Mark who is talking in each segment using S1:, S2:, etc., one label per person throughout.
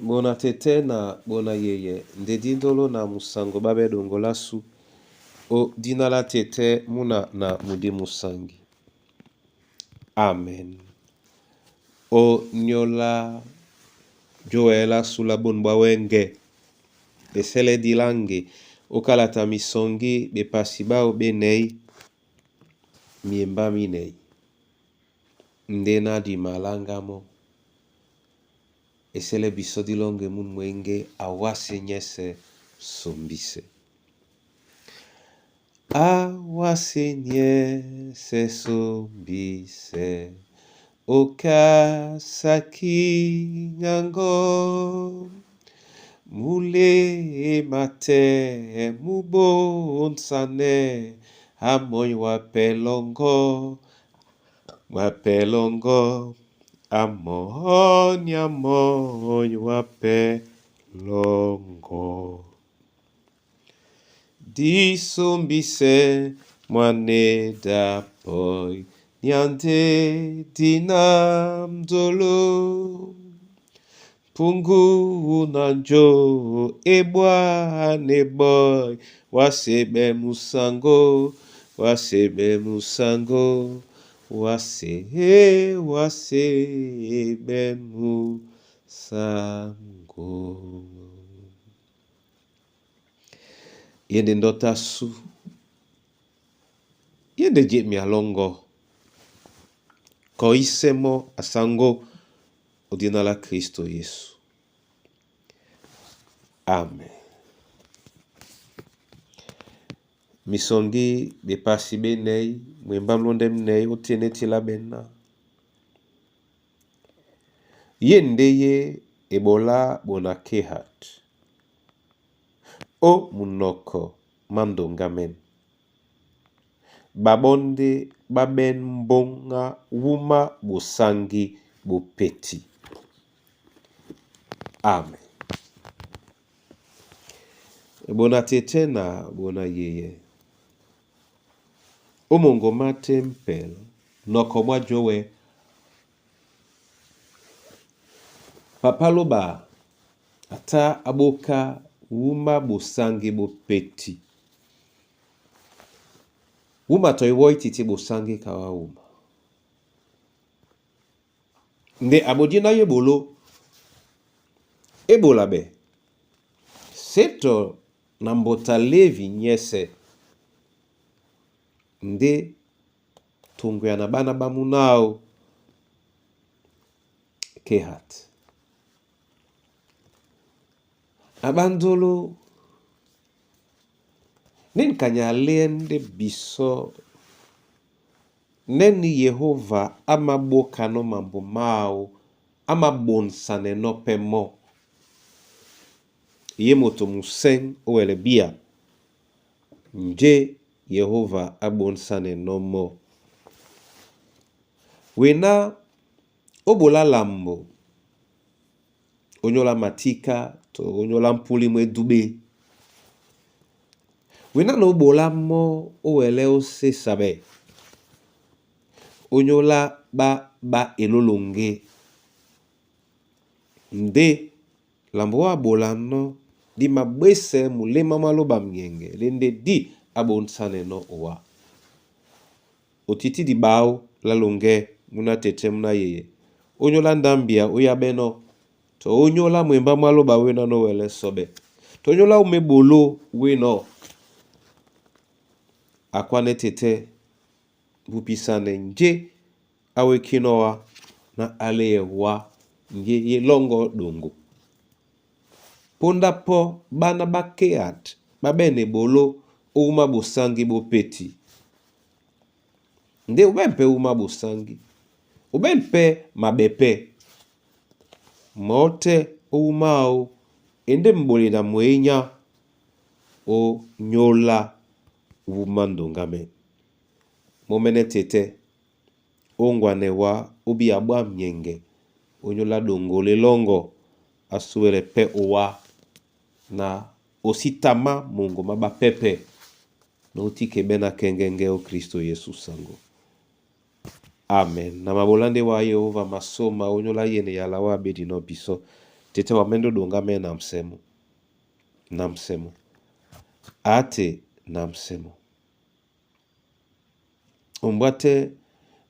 S1: Bona tete na bona yeye nde dindolo na musango babe dongola su o dina la tete muna na mudi musangi. Amen. O nyola joela sula bonu bwa wenge besele dilange okalata misongi bepasi bao benei miemba minei ndena dimalanga mo esele biso dilonge munu mwenge awase nyese sombise. Awase nyese sombise okasaki ngango mulema te mubonsane amoy wapelongo wapelongo amoni amoy wapelongo disombise mwaneda poi nyande dinamdolo pungu na njo ebwane boy wasebe musango wasebe musango wase wasebe musango yende ndota su yende je mialongo koisemo asango odina la Kristo Yesu. Amen. Misongi bepasi benei mwemba mlonde mnei otiene tila bena. Ye nde ye ebola bona Kehat. O munoko mandonga men. Babonde baben mbonga wuma bosangi bopeti. Amen. Bona tete na bona yeye. Omongoma tempel noko mwa jowe papa loba ata aboka wuma bosangi bopeti. Wuma toiwoi titi bosangi kawa wuma. Nde abodi na ye bolo ebola be. Seto na mbota Levi nyese nde tungwe na bana bamunao Kehat. Abandolo ninkanya alende biso neni Yehova amaboka no mambo mao amabonsane no pe mo. Ye moto museng owele bia nje Yehova abonsane no mo. Wena obola lambo onyola matika to onyola mpuli mwe dube. Wena na obola mo owele osesabe onyola ba ba elolonge nde lambo wa abola no di mabwese mulema maloba mngenge lende di abonsane no owa. Otiti di bao la longe muna tete muna yeye. Onyola ndambia oyabe no to onyola mwemba mwaloba wena no wele sobe. To onyola umebolo weno akwane tete bupisane nje awekinoa na alewa nje ye longo dongo. Ponda po bana ba Kehat babene bolo ouma bosangi bopeti. Nde ube mpe uma bosangi. Ube mpe mabepe. Mote oumao ende mbole na mwenya o nyola wuma ndongame. Momene tete ongwane wa obi abwa mnyenge onyola dongole longo asuwele pe owa na ositama mongo mabapepe na otike bena kengenge o Kristo Yesu sango. Amen. Na mabolande wa Yehova masoma onyola yene yala wa bedi no biso. Tete wa mɛ́ndɛ́ ó ɗoŋgá mɛ́ na msɛmú, na msɛmú. Ate na msɛmú. Ombwa tɛ́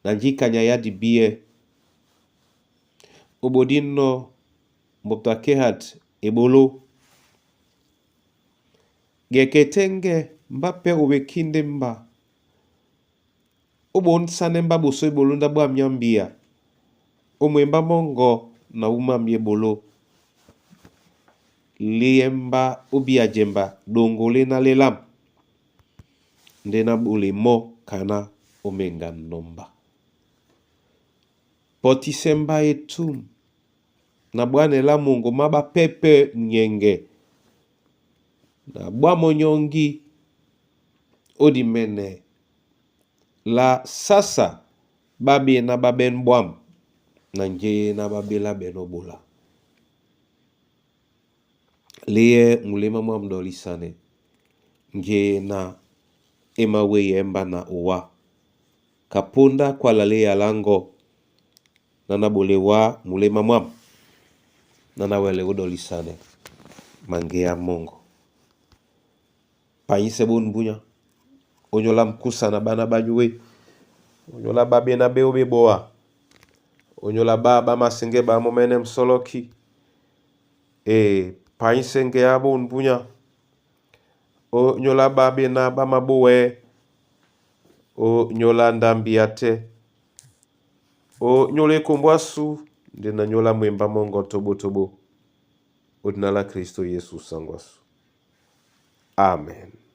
S1: na njikanya yá dibíɛ́. Obodí nnɔ́ moto a Kéhat eɓoló. Gɛkɛ tɛ́ŋgɛ mbá pɛ́ o wekí ndé mbá. Ó ɓonsanɛ́ mbá ɓosó eɓoló ndá ɓwǎm̀ nyá mbíya. Ó mwembá mɔ́ŋgɔ na wúma mí eɓoló. Léɛ mbá ó bíya jɛmba ɗoŋgo léná lé lâm ndé ná ɓole mɔ́ kaná ó meŋga nɔmba. Pɔtísɛ mbá etûm na ɓwánɛ lá moŋgo má ɓá pɛ́pɛ̄ munyɛŋgɛ na ɓwá mɔnyɔ́ŋgi ó dimɛnɛ lá sasa ɓá ɓená ɓá ɓɛ́n ɓwǎm̀ na njé ná ɓá ɓélá ɓɛ̌n ó ɓola. Léɛ muléma mwâm ɗɔlísanɛ njé ná e mawéyɛɛ́ mbá na owá ka póndá kwála lé yaláŋgɔ na na ɓole wá muléma mwâm na na wɛlɛ ó ɗɔlísanɛ maŋgéá mɔ́ŋgɔ. Panyísɛ ɓôn mbúnya, ónyólá mkúsa na ɓána ɓá nyúe, ónyólá ɓá ɓéná ɓé ó ɓé ɓoa, ónyólá ɓá ɓá māseŋgɛ́ ɓamɔ́mɛ́nɛ́ musɔ́lɔ́ki. Ee panyísɛ ŋgeá ɓôn mbúnya, ónyólá ɓá ɓéná ɓá mabówɛɛ́, ónyólá ndámbi átɛ́, ónyólá ekombo ásū ndé na nyóla mwembá mɔ́ŋgɔ toɓótoɓó. Ó dina lá Kristo Yesu saŋgó ásu. Amen.